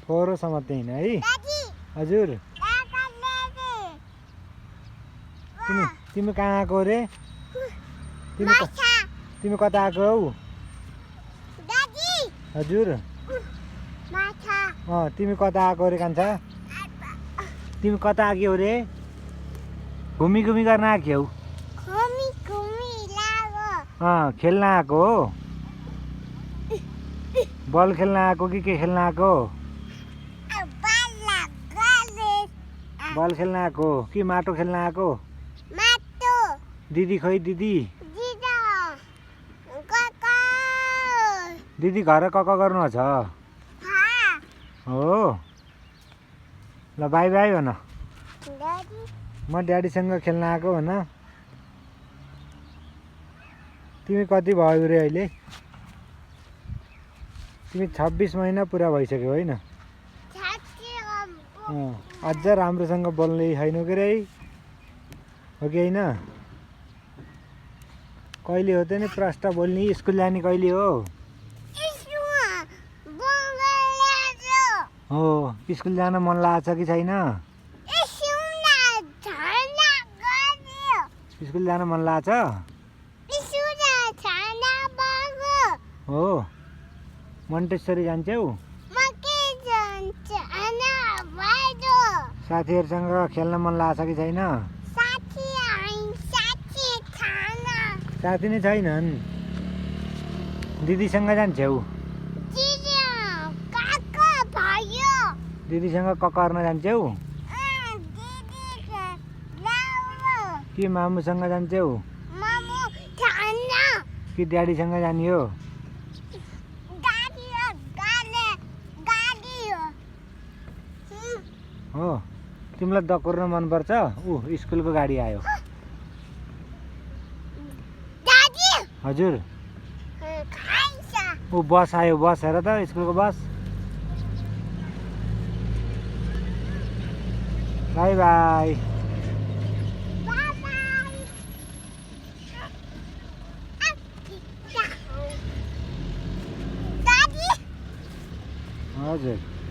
4 त्यही नै है। हजुर तिमी कहाँ आएको रे? तिमी कता आएको हौ? हजुर तिमी कता आएको रे कान्छा? तिमी कता आएको रे? घुमी गर्न आएको हौ? खेल्न आएको हो? बल खेल्न आएको कि के खेल्न आएको? बल खेल्न आएको कि माटो खेल्न आएको? दिदी खोइ दिदी घर कक गर्नु छ हो? ल बाई बाई भन। म ड्याडीसँग खेल्न आएको भन। तिमी कति भयो रे अहिले? तिमी 26 महिना पुरा भइसक्यो होइन? अझ राम्रोसँग बोल्ने छैन के रे? हो कि होइन? कहिले हो त नि प्रष्ट बोल्ने? स्कुल जाने कहिले हो? हो स्कुल जान मन लाग्छ कि छैन? स्कुल जान मन लाग्छ? हो मन्टेश्वरी जान्छौ? साथीहरूसँग खेल्न मन लाग्छ कि छैन? साथी नै छैनन्? दिदीसँग जान्छौ? दिदीसँग कक गर्न जान्छौ? कि मामुसँग जान्छौ? कि ड्याडीसँग जाने हो? हो तिमीलाई दकुर्न मनपर्छ? स्कुलको गाडी आयो। हजुर बस आयो। बस हेर त स्कुलको बस। By by. हजुर